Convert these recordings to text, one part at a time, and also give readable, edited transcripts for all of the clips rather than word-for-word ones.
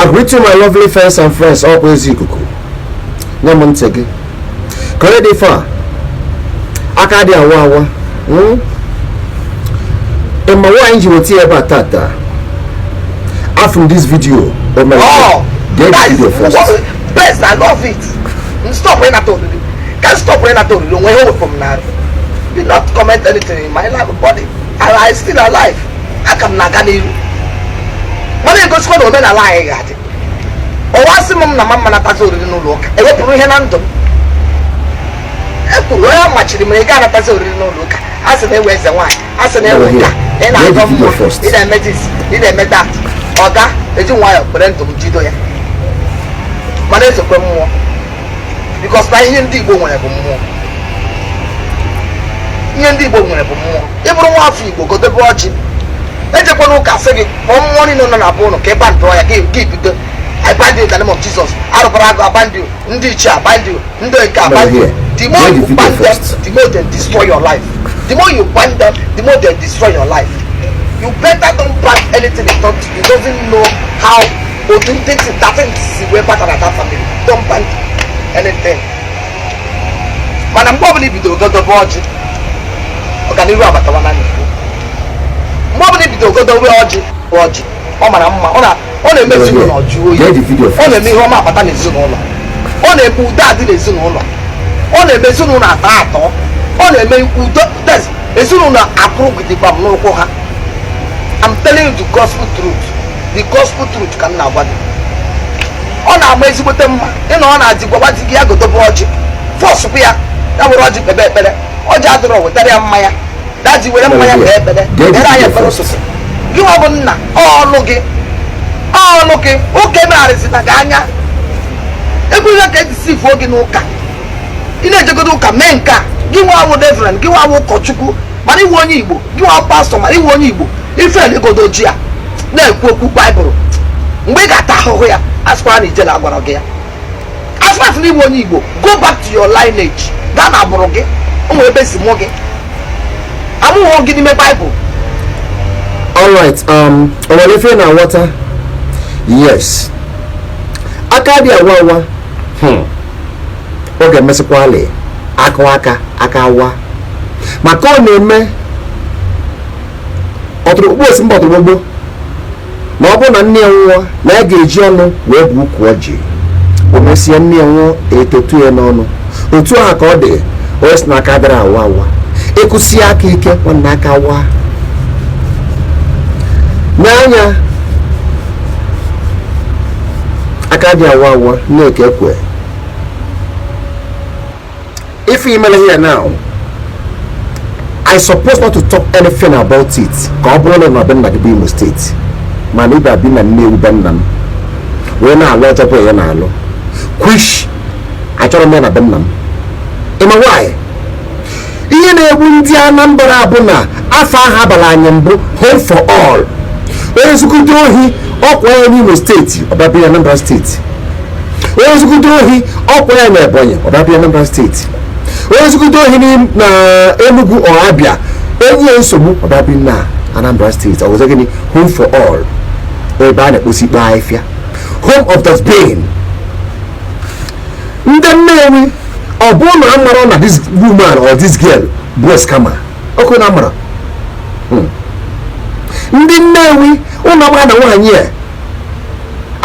I greet you, my lovely friends and friends. Ọkwa ezi ikuku nye m ntị gị ka onye dị fa aka dị awa awa. Ịma nwaanyị ji weta ya ebe a tata after this video o mere. Oh, gee the that is video first. Best. I love it. Stop when I told you. Can't stop when I told you. When you from now, you not comment anything in my life body. I still alive. Aka m na-aga n'iru. Mana egosikwa na omenala anyị ga-adị. Ọwa sị m na mama natazi oriri n'ụlọ ụka. Ewepụrụ ihe na ndụ m. Ekwuru onye machiri m na ị ga-anatazi oriri n'ụlọ ụka. A sị na ewe eze nwaanyị. A sị na ewe nka. Ị na-agọ mmụọ. Ị na-eme this. Ị na-eme that. Ọga eji nwayọọ kwere ndụ m jido ya. Mana ezokwe mmụọ, because na ihe ndị Igbo nwere bụ mmụọ. Ihe ndị Igbo nwere bụ mmụọ. Ị bụrụ nwa afọ Igbo, godebe ọjị. Ejekwana ụka sị gị kpọọ mmụọ niile nọ na be ụnụ ka ị bandụọ ya gị bido, "I bind you in the name of Jesus." Arụbara agụ, I bind you. Ndị ichie, I bind you. Ndị nke, I bind you. The more you bind them, the more they destroy your life. The more you bind them, the more they destroy your life. You better don't bind anything you don't, you doesn't know how otu ndị that thing si wee bata na that family. Don't bind anything. Mana mgbe ọbụla i bidoro godobe ọjị, ọganihu abatawa na n'Igbo. Mgbe ọbụla i bidoro godobe ọjị, ọjị ọ mara mma, ọ na-eme ezinụlọ jụọ oyi, ọ na-eme ihe ọma abata n'ezinụlọ, ọ na-eme udo adị n'ezinụlọ, ọ na-eme ezinụlọ atọ atọ, ọ na-eme udo ezinụlọ akwụrụ gidigbam n'ụkwụ ha. I'm telling you the gospel truth. The gospel truth ka m na-agwa gị. Ọ na-ama ezigbote mma ịna ọ na-adị gwagwa di gị ya godobe ọjị, fọsụpụ ya, ya were ọjị kpebe ekpere. Ọjị adịrọ, wetara ya mmanya. Daji were mmanya kpee ekpere, kpere anyị ekpere ụtụtụ. Gị nwa bụ nna, ọlụ gị, ọlụ gị. Ụka emegharịzina gị anya. Ekwela ka ejisi fuo gị n'ụka. Ị na-ejegodo ụka mee nke a. Gị nwa bụ reverend, gị nwa bụ ụkọchukwu, mana iwe onye Igbo, gị nwa pastọ, mana iwe onye Igbo, ife egodo ji ya na-ekwu okwu Baịbụl, mgbe ị ga-ata ahụhụ ya, asịkwara na ijele agwara gị ya. Asịkwasị na iwe onye Igbo, go back to your lineage. Gaa na agbụrụ gị. O nwere ebe si mụọ gị, amụghị gị n'ime Baịbụl. Alright, o nwere ife na nghọta? Yes, aka dị awa awa. Ọ ga-emesịkwa alị aka aka aka awa maka ọ na-eme ọtụrụkpụkpụ osi mba ọtụrụkpụkpụ na ọ bụrụ na nne ya nwụọ na ya ga-eji ọnụ wee bụ ukwu ọjị. O mesie nne ya nwụọ, etotu ya n'ọnụ. Otu ahụ ka ọ dị onye si n'aka dara awa awa. Ịkụsi aka ike, nwanne, aka awa n'anya. Aka dị awa awa na-eke ekwe. If you email here now, I suppose not to talk anything about it, ka ọ bụrụ na na be nna gị bụ Imo Steeti, mana ịba bi na Nnewi be nna m wee na-alụ ọjọọ bụ ya na-alụ, which achọrọ m ya na be nna m. Ịma why? Ihe na-egbu ndị Anambra bụ na afọ ahụ abala anyị mbụ, home for all. Onye nzukwute ohi ọkwa ya n'Imo Steeti, ọbịa bịa Anambra Steeti. Onye nzukwute ohi ọkwa ya na Ebonyi, ọbịa bịa Anambra Steeti. Onye nzukwute ohi na Enugu ọ Abịa onye nsogbu, ọbịa bịa na Anambra Steeti. Ọ bụzọ gịnị? Home for all, ebe a na-ekposi ikpe ahịfịa, home of dustbin. Ndị Nnewi, ọ bụrụ na amara na this woman or this girl bụ scammer, ọkụ na amara ndị Nnewi ụlọ amara na nwaanyị a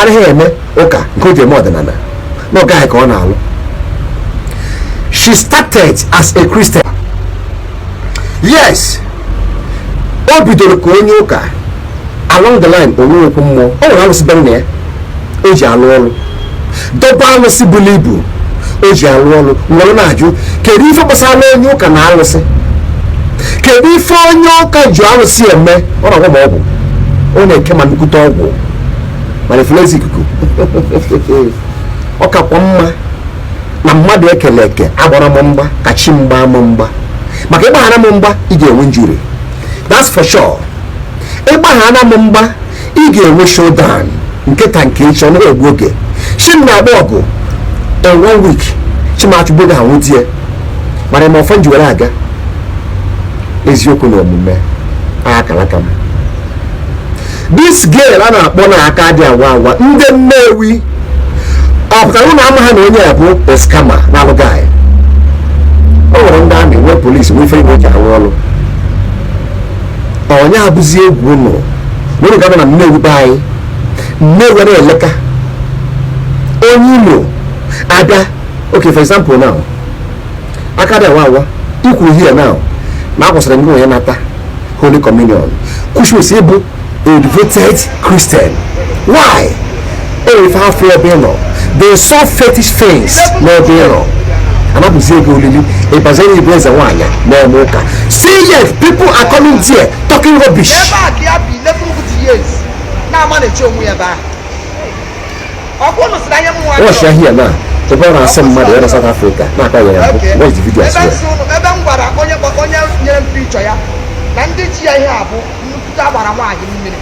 anaghị eme ụka nke o ji eme ọdịnala na ọ gaghị ka ọ na-alụ. She started as a Christian. Yes, o bidoro ka onye ụka. Along the line, onwe okwu mmụọ, o nwere alụsị be nna ya o ji alụ ọrụ, dọba alụsị buru ibu o ji alụ ọrụ. Nwere na-ajụ, kedu ife gbasara onye ụka na alụsị? Kedu ife onye ụka ji alụsị eme? Ọ na-agwa ma ọgwụ ọ na-eke, ma nnukwute ọgwụ, mana efulezi ikuku. Ọ kakwa mma na mmadụ ekele eke agbara m mgba ka chi mgba m mgba, maka ịgbaghara m mgba, ị ga-enwe njuri, that's for sure. Ịgbaghara m mgba, ị ga-enwe showdown nke ka nke echi. Ọ naghị egbu oge chi m na-agba ọgụ. In one week, chimachugbo ga-anwụ die. Mana ma ọfọ nji were aga eziokwu na omume akara aka m. This girl a na-akpọ na aka dị awa awa, ndị Nnewi, ọ pụtara ụlọ ama ha na onye a bụ scammer na-alụ guy. O nwere ndị amị, nwee polisi, nwee ife igwe eji arụ ọrụ. Onye abụzi egwu ụnụ na ụnụ ga-abịa na Nnewi be anyị. Nnewi na-eleka onye Imo abịa. Okay, for example now, aka dị awa awa ikwuru here now na akwụsịrị ndị onye nata Holy Communion, which means ịbụ a devoted Christian. Why? E ife afọ ebe ị nọ, they saw fetish things n'ebe ị nọ, anapụzi ego olili ịbazere ibu eze nwaanyị na-eme ụka. See, yet people are coming there talking rubbish. Ebe a ka ya bi 11 good years na-ama na-eche onwe ya ebe ahụ. Ọkwa ụnụ sịrị anya mmụọ. Watch ya here now, ebe ọ na-asị mmadụ ya na South Africa na-akpa ya ya mbụ. Watch the video as Ebe well. nsị ụnụ, ebe m gwara onye onye nyere m picture ya na ndị ji ya ihe a bụ nnukwute agbara nwaanyị mmiri.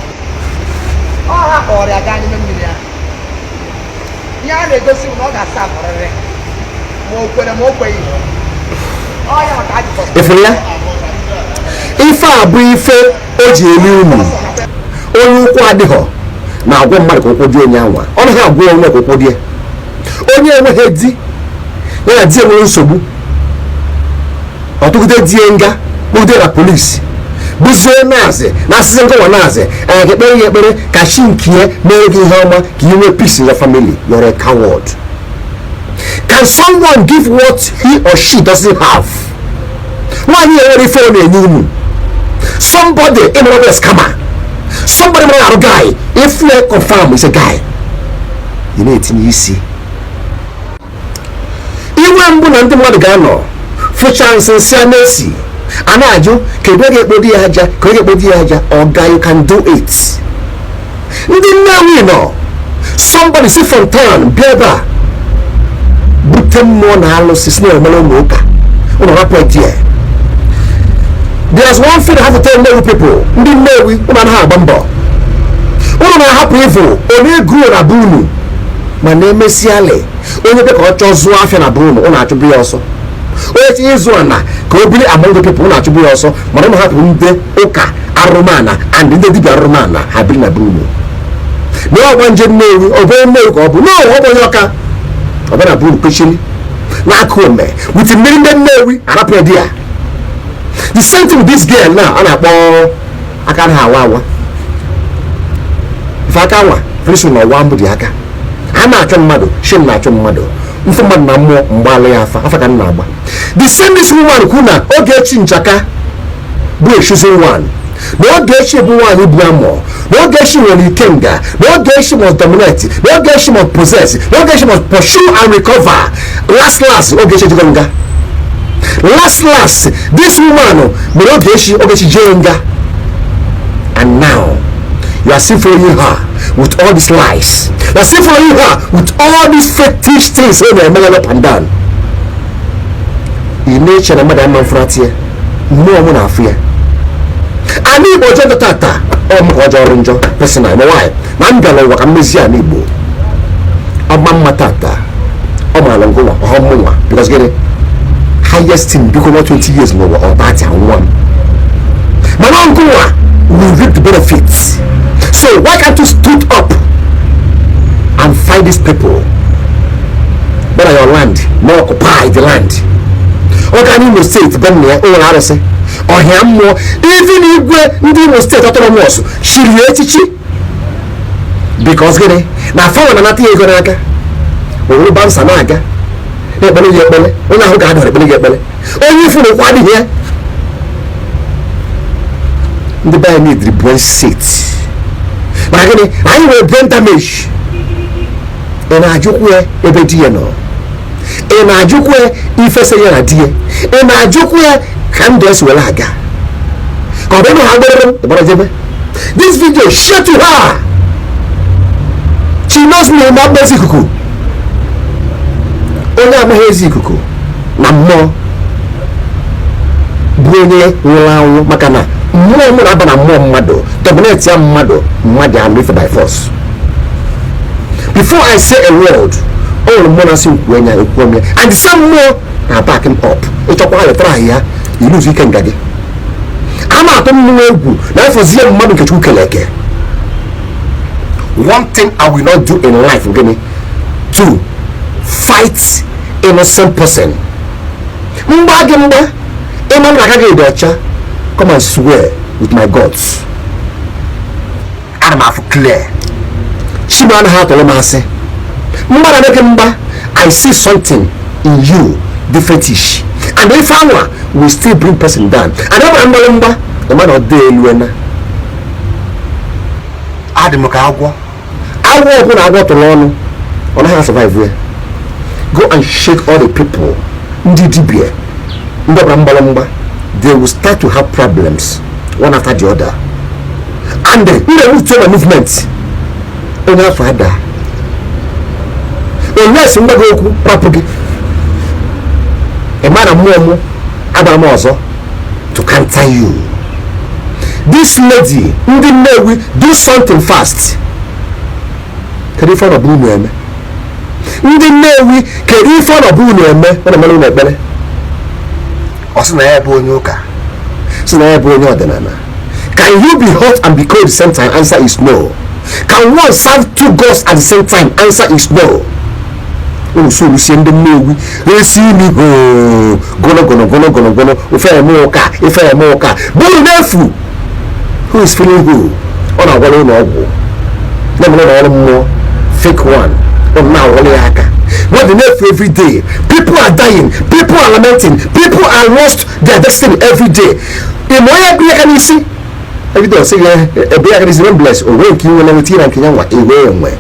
Ọ ha kpọrọ ya gaa n'ime mmiri ahụ. Ihe a na-egosi bụ na ọ ga-asa abụrịrị, ma o kwere ma o kweghị. Ọ ya maka ajụkọ. Ịfụrụ ya, ife a bụ ife o ji eri unu. Onye ụkwụ adịghọ na-agwọ mmadụ ka ụkwụ dị onye anwa, ọ naghị agwọ onwe ka ụkwụ dị ya. Onye enweghị di, ya na di enwere nsogbu, ọ tụgide die nga, kpụgide na polisi, bụzie naazị na asịsị nkọwa naazị anyị ga ekpere ya ekpere ka chi nke mere gị ihe ọma, ka ị nwee peace in your family. You're a coward. Can someone give what he or she doesn't have? Nwaanyị ya nwere ife ọ na-enye unu. Somebody ịmara bụ scammer, somebody mara arụ guy, if you confirm is a guy, ị na-etinye isi iwe mbụ na ndị mmadụ ga-anọ fụcha nsị nsị a na-esi a na-ajụ kedu oge ekpodi ya aja, ka oge ekpodi ya aja. Oga, you can do it. Ndị Nnewi nọ, somebody si from town bịa ebe a bute mmụọ na alụsị si na omere ụlọ ụka ụlọ rapụ there. There's one thing I have to tell Nnewi people. Ndị Nnewi, ụnụ anaghị agba mbọ, ụnụ na-ahapụ evil ọ na-egu na be unu, ma na-emesialị onye bịa ka ọ chọọ zụọ afịa na be unu, ụnụ achụbụ ya ọsọ. Onye tinye ịzụ ana ka o biri among the people, ụnụ achụbụ ya ọsọ. Mana ụnụ hapụ ndị ụka arụmana and ndị dibịa arụmana ha biri na be unu. Na ọgba nje Nnewi, ọ bụ onye Nnewi ka ọ bụ? No, ọ bụ onye Ọka. Ọ bịa na be unu kwechiri na-akụ ome with mmiri. Ndị Nnewi arapụ ya di ya. The same thing with this girl now a na-akpọ aka anaghị awa awa. Ife aka nwa finish na ọwa mbụ dị aka a na-achọ mmadụ shim na-achọ mmadụ mfụ mmadụ na mmụọ mgbalụ ya afa afa ka m na-agba. The same this woman kwu na Ogechi Njaka bụ a chosen one, na Ogechi bụ nwaanyị bụ amụọ, na Ogechi nwere ikenga, na Ogechi must dominate, na Ogechi must possess, na Ogechi must pursue and recover. Last last, Ogechi ejego nga. Last last, this woman mere Ogechi, Ogechi jee nga, and now you are still following her with all these lies. You are still following her with all these fetish things wey na-emeghe up and down. Ị na-eche na mmadụ ama mfụrati ya, mmụọ mụ na-afụ ya. Ana Igbo ọjọọ njọ tata, ọ m ka ọ jọrọ njọ personal. Ma nwaanyị na m bịara ụwa ka mmezi ala Igbo ọma mma tata, ọ maara ngụnwa ọha mụnwa, because gịnị? Highest thing biko nwa 20 years n'ụwa, ọ 30 anwụọ m, mana ngụnwa will reap the benefits. So why can't you stood up and fight these people? Better your land, no occupy the land. Ọ ga n'Imo Steeti be nna ya, o nwere arụsị ọhịa mmụọ. Even igwe ndị Imo Steeti autonomous chiri ya echichi, because gịnị? Na fawa na-anata ya ego n'aka owuru bamsa na-aga na-ekpere ya ekpere. Onye ahụ ga-adọrọ ekpere gị ekpere, onye ifu na ụkwụ adịghị ya. Ndị be anyị need brain set. Mana gịnị? Anyị nwere brain damage. Ị na-ajụkwu ya ebe di ya nọ, ị na-ajụkwu ya ifesa ya na di ya, ị na-ajụkwu ya ka ndụ esi were aga, ka ọ bụ ịnụ ha gbere ịgbara jebe. This video, share to her. She knows me na mkpezi ikuku. Onye amaghị ezi ikuku na mmụọ bụ onye nwụrụ anwụ, maka na mmụọ mụ na-aba na mmụọ mmadụ dominate ya, mmadụ mmadụ anụ ife by force. Before I say a word, o nwere mmụọ na-asị nkwu enya ekwu ome, and the same mmụọ na back him up. Ịchọkwa ya try ya, iluzu ike nga gị. A na-atụ mmụọ egwu na ịfọzie mmadụ nke Chukwu kere eke. One thing I will not do in life, gịnị? To fight innocent person. Mgba gị mgba, ịma na aka gị dị ọcha, come and swear with my gods. Ana m afụ clear. Chima anaghị atọrọ m asị. Mgba na gị mgba, I see something in you differentish, and if anwa will still bring person down, and ọ bụrụ mgbalị mgba, ịma na ọ dị elu ena. Adị m ka agwọ. Agwọ ọbụla agwọ tụrụ ọnụ, ọ naghị survive ya. Go and shake all the people, ndị dibia, ndị ọbụla mgbalị mgba, they will start to have problems one after the other. And ndị ewutu na movement onye afọ ada, unless mgba gị okwu rapụ gị, ịma na mmụọ mụ agbara m ọzọ to counter you. This lady, ndị Nnewi, do something fast. Kedu ife ọnọbụ unu eme? Ndị Nnewi, kedu ife ọnọbụ unu eme? Ọ na-emere unu ekpere, ọ sị na ya bụ onye ụka, sị na ya bụ onye ọdịnala. Can you be hot and be cold at the same time? Answer is no. Can one serve two gods at the same time? Answer is no. Unu so olu sie ndị Nnewi esi imi hoo gono gono gono gono gono. Ofe eme ụka, ife eme ụka bụrụ n'efu. Who is feeling who? Ọ na-agwara ụlọ ọgwụ, na-emere na ọrụ mmụọ, fake one. Ọ na-awọrọ ya aka. What the n'efu every day, people are dying, people are lamenting, people are lost their destiny every day. Ịma onye bụ ya aka n'isi every day, ọ sị gị ebe ya aka n'isi, bless onwe nke inwe na nweta na nke ya nwa ewe enwe.